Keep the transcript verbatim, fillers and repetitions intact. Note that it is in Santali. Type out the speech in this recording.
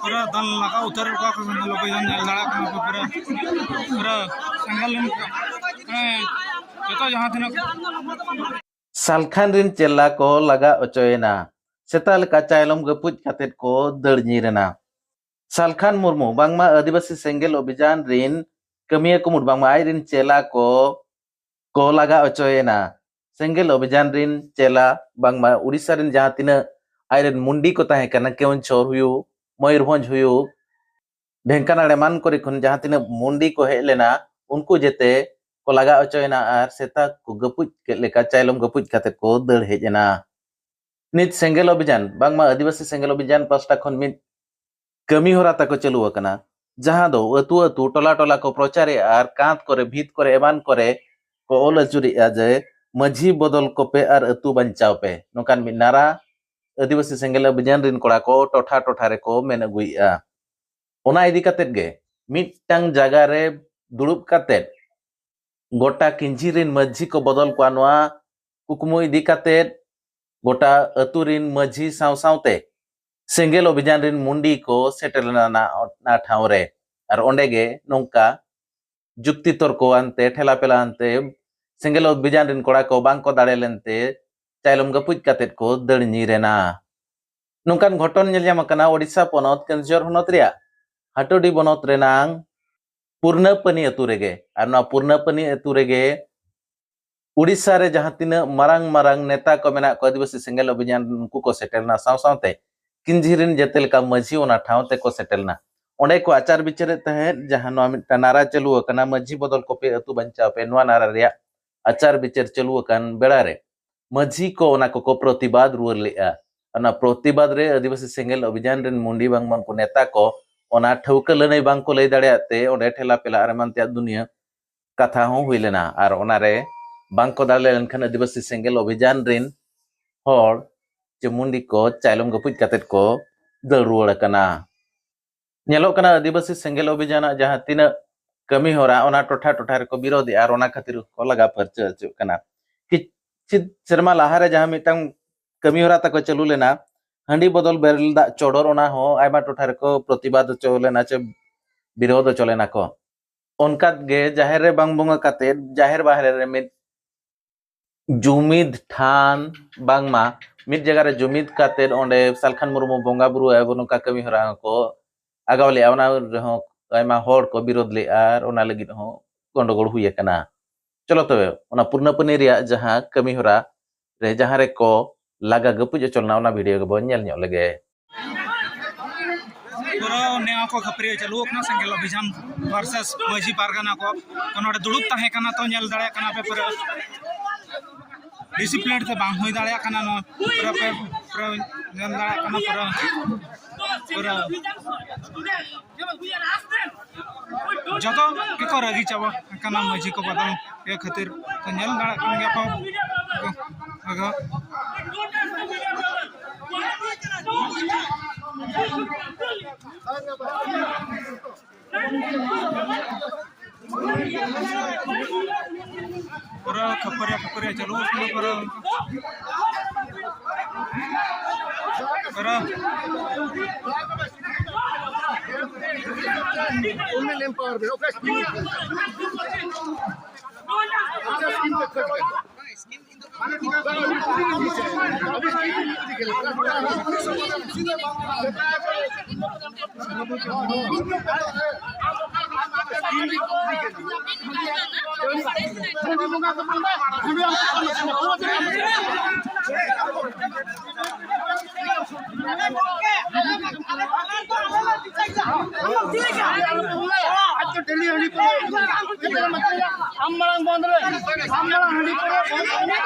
ᱯᱩᱨᱟᱹ ᱫᱟᱞ ᱞᱟᱜᱟᱣ ᱩᱛᱟᱹᱨ ᱠᱚᱣᱟ ᱠᱚ ᱥᱮᱸᱜᱮᱞ ᱚᱵᱷᱤᱡᱟᱱ, ᱧᱮᱞ ᱫᱟᱲᱮᱭᱟᱜ ᱠᱟᱱᱟ ᱯᱮ ᱯᱩᱨᱟᱹ, ᱯᱩᱨᱟᱹ ᱥᱮᱸᱜᱮᱞ ᱞᱮᱱ ᱠᱷᱟᱱ, ᱦᱮᱸ, ᱡᱚᱛᱚ ᱡᱟᱦᱟᱸ ᱛᱤᱱᱟᱹᱜ ᱥᱟᱞᱠᱷᱟᱱ ᱨᱤᱱ ᱪᱮᱞᱟ ᱠᱚ ᱞᱟᱜᱟ ᱚᱪᱚᱭᱮᱱᱟ᱾ ᱥᱮᱛᱟ ᱞᱮᱠᱟ ᱪᱟᱭᱞᱚᱢ ᱜᱟᱹᱯᱩᱡ ᱠᱟᱛᱮᱫ ᱠᱚ ᱫᱟᱹᱲ ᱧᱤᱨ ᱮᱱᱟ᱾ ᱥᱟᱞᱠᱷᱟᱱ ᱢᱩᱨᱢᱩ ᱵᱟᱝᱢᱟ ᱟᱹᱫᱤᱵᱟᱹᱥᱤ ᱥᱮᱸᱜᱮᱞ ᱚᱵᱷᱤᱡᱟᱱ ᱨᱤᱱ ᱠᱟᱹᱢᱤᱭᱟᱹ ᱠᱩᱢᱩᱴ ᱵᱟᱝᱢᱟ ᱟᱡ ᱨᱤᱱ ᱪᱮᱞᱟ ᱠᱚ ᱠᱚ ᱞᱟᱜᱟ ᱚᱪᱚᱭᱮᱱᱟ᱾ ᱥᱮᱸᱜᱮᱞ ᱚᱵᱷᱤᱡᱟᱱ ᱨᱤᱱ ᱪᱮᱞᱟ ᱵᱟᱝᱢᱟ ᱩᱲᱤᱥᱥᱟ ᱨᱤᱱ ᱡᱟᱦᱟᱸ ᱛᱤᱱᱟᱹᱜ ᱟᱡ ᱨᱤᱱ ᱢᱩᱱᱰᱤ ᱠᱚ ᱛᱟᱦᱮᱸ ᱠᱟᱱᱟ, ᱠᱮᱣᱚᱱᱡᱷᱚᱨ ᱦᱩᱭᱩᱜ, ᱢᱚᱭᱩᱨᱵᱷᱚᱸᱡᱽ ᱦᱩᱭᱩᱜ, ᱰᱷᱮᱝᱠᱟᱱᱟᱞ ᱮᱢᱟᱱ ᱠᱚᱨᱮ ᱠᱷᱚᱱ ᱡᱟᱦᱟᱸ ᱛᱤᱱᱟᱹᱜ ᱢᱩᱱᱰᱤ ᱠᱚ ᱦᱮᱡ ᱞᱮᱱᱟ, ᱩᱱᱠᱩ ᱡᱮᱛᱮ ᱠᱚ ᱞᱟᱜᱟ ᱚᱪᱚᱭᱮᱱᱟ ᱟᱨ ᱥᱮᱛᱟ ᱠᱚ ᱜᱟᱹᱯᱩᱡ ᱠᱮᱫ ᱞᱮᱠᱟ ᱪᱟᱭᱞᱚᱢ ᱜᱟᱹᱯᱩᱡ ᱠᱟᱛᱮ ᱠᱚ ᱫᱟᱹᱲ ᱦᱮᱡ ᱮᱱᱟ᱾ ᱱᱤᱛ ᱥᱮᱸᱜᱮᱞ ᱚᱵᱷᱤᱡᱟᱱ ᱵᱟᱝᱢᱟ ᱟᱹᱫᱤᱵᱟᱹᱥᱤ ᱥᱮᱸᱜᱮᱞ ᱚᱵᱷᱤᱡᱟᱱ ᱯᱟᱥᱴᱟ ᱠᱷᱚᱱ ᱢᱤᱫ ᱠᱟᱹᱢᱤ ᱦᱚᱨᱟ ᱛᱟᱠᱚ ᱪᱟᱹᱞᱩ ᱟᱠᱟᱱᱟ, ᱡᱟᱦᱟᱸ ᱫᱚ ᱟᱹᱛᱩ ᱟᱹᱛᱩ, ᱴᱚᱞᱟ ᱴᱚᱞᱟ ᱠᱚ ᱯᱨᱚᱪᱟᱨᱮᱜᱼᱟ ᱟᱨ ᱠᱟᱸᱛ ᱠᱚᱨᱮ, ᱵᱷᱤᱛ ᱠᱚᱨᱮ, ᱮᱢᱟᱱ ᱠᱚᱨᱮ ᱠᱚ ᱚᱞ ᱟᱹᱪᱩᱨᱮᱜᱼᱟ ᱡᱮ, "ᱢᱟᱹᱡᱷᱤ ᱵᱚᱫᱚᱞ ᱠᱚᱯᱮ ᱟᱨ ᱟᱹᱛᱩ ᱵᱟᱧᱪᱟᱣ ᱯᱮ", ᱱᱚᱝᱠᱟᱱ ᱢᱤᱫ ᱱᱟᱨᱟ ᱟᱹᱫᱤᱵᱟᱹᱥᱤ ᱥᱮᱸᱜᱮᱞ ᱚᱵᱷᱤᱡᱟᱱ ᱨᱤᱱ ᱠᱚᱲᱟ ᱠᱚ ᱴᱚᱴᱷᱟ ᱴᱚᱴᱷᱟ ᱨᱮᱠᱚ ᱢᱮᱱ ᱟᱹᱜᱩᱭᱮᱫᱼᱟ᱾ ᱚᱱᱟ ᱤᱫᱤ ᱠᱟᱛᱮᱫ ᱜᱮ ᱢᱤᱫᱴᱟᱝ ᱡᱟᱭᱜᱟ ᱨᱮ ᱫᱩᱲᱩᱵ ᱠᱟᱛᱮᱫ ᱜᱚᱴᱟ ᱠᱤᱧᱡᱷᱤ ᱨᱤᱱ ᱢᱟᱹᱡᱷᱤ ᱠᱚ ᱵᱚᱫᱚᱞ ᱠᱚᱣᱟ, ᱱᱚᱣᱟ ᱠᱩᱠᱢᱩ ᱤᱫᱤ ᱠᱟᱛᱮᱫ ᱜᱚᱴᱟ ᱟᱹᱛᱩ ᱨᱤᱱ ᱢᱟᱹᱡᱷᱤ ᱥᱟᱶ ᱥᱟᱶᱛᱮ ᱥᱮᱸᱜᱮᱞ ᱚᱵᱷᱤᱡᱟᱱ ᱨᱤᱱ ᱢᱩᱱᱰᱤ ᱠᱚ ᱥᱮᱴᱮᱨ ᱞᱮᱱᱟ ᱚᱱᱟ, ᱚᱱᱟ ᱴᱷᱟᱶ ᱨᱮ᱾ ᱟᱨ ᱚᱸᱰᱮ ᱜᱮ ᱱᱚᱝᱠᱟ ᱡᱩᱠᱛᱤ ᱛᱚᱨᱠᱚ ᱟᱱᱛᱮ, ᱴᱷᱮᱞᱟ ᱯᱮᱞᱟ ᱟᱱᱛᱮ, ᱥᱮᱸᱜᱮᱞ ᱚᱵᱷᱤᱡᱟᱱ ᱨᱤᱱ ᱠᱚᱲᱟ ᱠᱚ ᱵᱟᱝ ᱠᱚ ᱫᱟᱲᱮ ᱞᱮᱱᱛᱮ ᱪᱟᱭᱞᱚᱢ ᱜᱟᱹᱯᱩᱡ ᱠᱟᱛᱮᱫ ᱠᱚ ᱫᱟᱹᱲ ᱧᱤᱨ ᱮᱱᱟ᱾ ᱱᱚᱝᱠᱟᱱ ᱜᱷᱚᱴᱚᱱ ᱧᱮᱞ ᱧᱟᱢ ᱟᱠᱟᱱᱟ ᱳᱰᱤᱥᱟ ᱯᱚᱱᱚᱛ ᱠᱮᱱᱫᱩᱡᱷᱚᱨ ᱦᱚᱱᱚᱛ ᱨᱮᱭᱟᱜ ᱦᱟᱴᱳᱰᱤ ᱵᱚᱱᱚᱛ ᱨᱮᱱᱟᱝ ᱯᱩᱨᱱᱟᱯᱟᱱᱤ ᱟᱹᱛᱩ ᱨᱮᱜᱮ᱾ ᱟᱨ ᱱᱚᱣᱟ ᱯᱩᱨᱱᱟᱯᱟᱱᱤ ᱟᱹᱛᱩ ᱨᱮᱜᱮ ᱩᱲᱤᱥᱥᱟ ᱨᱮ ᱡᱟᱦᱟᱸ ᱛᱤᱱᱟᱹᱜ ᱢᱟᱨᱟᱝ ᱢᱟᱨᱟᱝ ᱱᱮᱛᱟ ᱠᱚ ᱢᱮᱱᱟᱜ ᱠᱚᱣᱟ, ᱟᱹᱫᱤᱵᱟᱹᱥᱤ ᱥᱮᱸᱜᱮᱞ ᱚᱵᱷᱤᱡᱟᱱ, ᱩᱱᱠᱩ ᱠᱚ ᱥᱮᱴᱮᱨ ᱞᱮᱱᱟ᱾ ᱥᱟᱶ ᱥᱟᱶᱛᱮ ᱠᱤᱧᱡᱷᱤ ᱨᱤᱱ ᱡᱮᱛᱮ ᱞᱮᱠᱟ ᱢᱟᱹᱡᱷᱤ ᱚᱱᱟ ᱴᱷᱟᱶ ᱛᱮᱠᱚ ᱥᱮᱴᱮᱨ ᱞᱮᱱᱟ᱾ ᱚᱸᱰᱮ ᱠᱚ ᱟᱪᱟᱨ ᱵᱤᱪᱟᱹᱨᱮᱫ ᱛᱟᱦᱮᱸᱫ, ᱡᱟᱦᱟᱸ ᱱᱚᱣᱟ ᱢᱤᱫᱴᱟᱝ ᱱᱟᱨᱟ ᱪᱟᱹᱞᱩ ᱟᱠᱟᱱᱟ, "ᱢᱟᱹᱡᱷᱤ ᱵᱚᱫᱚᱞ ᱠᱚᱯᱮ, ᱟᱹᱛᱩ ᱵᱟᱧᱪᱟᱣ ᱯᱮ", ᱱᱚᱣᱟ ᱱᱟᱨᱟ ᱨᱮᱭᱟᱜ ᱟᱪᱟᱨ ᱵᱤᱪᱟᱹᱨ ᱪᱟᱹᱞᱩ ᱟᱠᱟᱱ ᱵᱮᱲᱟ ᱨᱮ ᱢᱟᱹᱡᱷᱤ ᱠᱚ ᱚᱱᱟ ᱠᱚᱠᱚ ᱯᱨᱚᱛᱤᱵᱟᱫ ᱨᱩᱣᱟᱹᱲ ᱞᱮᱫᱼᱟ᱾ ᱚᱱᱟ ᱯᱨᱚᱛᱤᱵᱟᱫ ᱨᱮ ᱟᱹᱫᱤᱵᱟᱹᱥᱤ ᱥᱮᱸᱜᱮᱞ ᱚᱵᱷᱤᱡᱟᱱ ᱨᱤᱱ ᱢᱩᱱᱰᱤ ᱵᱟᱝᱢᱟ ᱩᱱᱠᱩ ᱱᱮᱛᱟ ᱠᱚ ᱚᱱᱟ ᱴᱷᱟᱹᱣᱠᱟᱹ ᱞᱟᱹᱱᱟᱹᱭ ᱵᱟᱝ ᱠᱚ ᱞᱟᱹᱭ ᱫᱟᱲᱮᱭᱟᱜ ᱛᱮ ᱚᱸᱰᱮ ᱴᱷᱮᱞᱟ ᱯᱮᱞᱟ ᱟᱨ ᱮᱢᱟᱱ ᱛᱮᱭᱟᱜ ᱫᱩᱱᱤᱭᱟᱹ ᱠᱟᱛᱷᱟ ᱦᱚᱸ ᱦᱩᱭ ᱞᱮᱱᱟ᱾ ᱟᱨ ᱚᱱᱟᱨᱮ ᱵᱟᱝ ᱠᱚ ᱫᱟᱲᱮ ᱞᱮᱱᱠᱷᱟᱱ ᱟᱹᱫᱤᱵᱟᱹᱥᱤ ᱥᱮᱸᱜᱮᱞ ᱚᱵᱷᱤᱡᱟᱱ ᱨᱤᱱ ᱦᱚᱲ ᱪᱮ ᱢᱩᱱᱰᱤ ᱠᱚ ᱪᱟᱭᱞᱚᱢ ᱜᱟᱹᱯᱩᱡ ᱠᱟᱛᱮᱫ ᱠᱚ ᱫᱟᱹᱲ ᱨᱩᱣᱟᱹᱲ ᱟᱠᱟᱱᱟ᱾ ᱧᱮᱞᱚᱜ ᱠᱟᱱᱟ ᱟᱹᱫᱤᱵᱟᱹᱥᱤ ᱥᱮᱸᱜᱮᱞ ᱚᱵᱷᱤᱡᱟᱱᱟᱜ ᱡᱟᱦᱟᱸ ᱛᱤᱱᱟᱹᱜ ᱠᱟᱹᱢᱤ ᱦᱚᱨᱟ ᱚᱱᱟ ᱴᱚᱴᱷᱟ ᱴᱚᱴᱷᱟ ᱨᱮᱠᱚ ᱵᱤᱨᱳᱫᱷᱮᱜᱼᱟ ᱟᱨ ᱚᱱᱟ ᱠᱷᱟᱹᱛᱤᱨ ᱠᱚ ᱞᱟᱜᱟ ᱯᱷᱟᱨᱪᱟ ᱦᱚᱪᱚᱜ ᱠᱟᱱᱟ᱾ ᱠᱤᱪᱷᱩ ᱥᱮᱨᱢᱟ ᱞᱟᱦᱟᱨᱮ ᱡᱟᱦᱟᱸ ᱢᱤᱫᱴᱟᱝ ᱠᱟᱹᱢᱤ ᱦᱚᱨᱟ ᱛᱟᱠᱚ ᱪᱟᱹᱞᱩ ᱞᱮᱱᱟ, ᱦᱟᱺᱰᱤ ᱵᱚᱫᱚᱞ ᱵᱮᱨᱮᱞ ᱫᱟᱜ ᱪᱚᱰᱚᱨ, ᱚᱱᱟ ᱦᱚᱸ ᱟᱭᱢᱟ ᱴᱚᱴᱷᱟ ᱨᱮᱠᱚ ᱯᱨᱚᱛᱤᱵᱟᱫ ᱦᱚᱪᱚ ᱞᱮᱱᱟ ᱪᱮ ᱵᱤᱨᱳᱫ ᱦᱚᱪᱚ ᱞᱮᱱᱟ ᱠᱚ᱾ ᱚᱱᱠᱟ ᱜᱮ ᱡᱟᱦᱮᱨ ᱨᱮ ᱵᱟᱝ ᱵᱚᱸᱜᱟ ᱠᱟᱛᱮ ᱡᱟᱦᱮᱨ ᱵᱟᱦᱨᱮ ᱨᱮ ᱢᱤᱫ ᱡᱩᱢᱤᱫ ᱴᱷᱟᱱ, ᱵᱟᱝᱢᱟ ᱢᱤᱫ ᱡᱟᱭᱜᱟ ᱨᱮ ᱡᱩᱢᱤᱫ ᱠᱟᱛᱮ ᱚᱸᱰᱮ ᱥᱟᱞᱠᱷᱟᱱ ᱢᱩᱨᱢᱩ ᱵᱚᱸᱜᱟ ᱵᱩᱨᱩ ᱟᱭ ᱱᱚᱝᱠᱟ ᱠᱟᱹᱢᱤ ᱦᱚᱨᱟ ᱦᱚᱸᱠᱚ ᱟᱜᱟᱣ ᱞᱮᱜᱼᱟ᱾ ᱚᱱᱟ ᱨᱮᱦᱚᱸ ᱟᱭᱢᱟ ᱦᱚᱲ ᱠᱚ ᱵᱤᱨᱳᱫ ᱞᱮᱜᱼᱟ ᱟᱨ ᱚᱱᱟ ᱞᱟᱹᱜᱤᱫ ᱦᱚᱸ ᱜᱚᱱᱰᱚᱜᱳᱲ ᱦᱩᱭ ᱟᱠᱟᱱᱟ᱾ ᱪᱚᱞᱚ ᱛᱚᱵᱮ, ᱚᱱᱟ ᱯᱩᱨᱱᱟᱹᱯᱟᱹᱱᱤ ᱨᱮᱭᱟᱜ ᱡᱟᱦᱟᱸ ᱠᱟᱹᱢᱤ ᱦᱚᱨᱟ ᱨᱮ ᱡᱟᱦᱟᱸ ᱨᱮᱠᱚ ᱞᱟᱜᱟ ᱜᱟᱹᱯᱩᱡ ᱦᱚᱪᱚ ᱞᱮᱱᱟ, ᱚᱱᱟ ᱵᱷᱤᱰᱤᱭᱳ ᱜᱮᱵᱚᱱ ᱧᱮᱞ ᱧᱚᱜ ᱞᱮᱜᱮ᱾ ᱯᱩᱨᱟᱹ ᱱᱮᱭᱟᱣ ᱠᱚ ᱠᱷᱟᱹᱯᱟᱹᱨᱤᱭᱟᱹ ᱪᱟᱹᱞᱩ ᱟᱠᱟᱱᱟ, ᱥᱮᱸᱜᱮᱞ ᱚᱵᱷᱤᱡᱟᱱ ᱵᱷᱟᱨᱥᱮᱥ ᱢᱟᱹᱡᱷᱤ ᱯᱟᱨᱜᱟᱱᱟ ᱠᱚ᱾ ᱛᱚ ᱱᱚᱰᱮ ᱫᱩᱲᱩᱵ ᱛᱟᱦᱮᱸ ᱠᱟᱱᱟ, ᱛᱚ ᱧᱮᱞ ᱫᱟᱲᱮᱭᱟᱜ ᱠᱟᱱᱟ ᱯᱮ ᱯᱩᱨᱟᱹ ᱰᱤᱥᱤᱯᱞᱤᱱ ᱛᱮ ᱵᱟᱝ ᱦᱩᱭ ᱫᱟᱲᱮᱭᱟᱜ ᱠᱟᱱᱟ᱾ ᱱᱚᱣᱟ ᱯᱩᱨᱟᱹ ᱯᱮ ᱯᱩᱨᱟᱹ ᱧᱮᱞ ᱫᱟᱲᱮᱭᱟᱜ ᱠᱟᱱᱟ ᱯᱩᱨᱟᱹ ᱯᱩᱨᱟᱹ ᱡᱚᱛᱚ ᱜᱮᱠᱚ ᱨᱟᱹᱜᱤ ᱪᱟᱵᱟ ᱟᱠᱟᱱᱟ ᱢᱟᱹᱡᱷᱤ ᱠᱚ ᱵᱟᱫᱟᱞ ᱜᱮ ᱠᱷᱟᱹᱛᱤᱨ᱾ ᱛᱚ ᱧᱮᱞ ᱫᱟᱲᱮᱭᱟᱜ ᱠᱟᱱ ᱜᱮᱭᱟ ᱯᱮ ᱟᱫᱚ ᱯᱩᱨᱟᱹ ᱠᱷᱟᱹᱯᱟᱹᱨᱤᱭᱟᱹ ᱠᱷᱟᱹᱯᱟᱹᱨᱤᱭᱟᱹ ᱪᱟᱹᱞᱩ ᱟᱠᱟᱱᱟ ᱯᱩᱨᱟᱹ᱾ ᱯᱩᱨᱟᱹ ᱟᱢ ᱢᱟᱲᱟᱝ ᱵᱚᱱᱫ ᱨᱮ, ᱟᱢ ᱢᱟᱲᱟᱝ ᱦᱟᱺᱰᱤ ᱯᱟᱹᱣᱨᱟᱹ ᱵᱚᱱᱫ ᱨᱮ᱾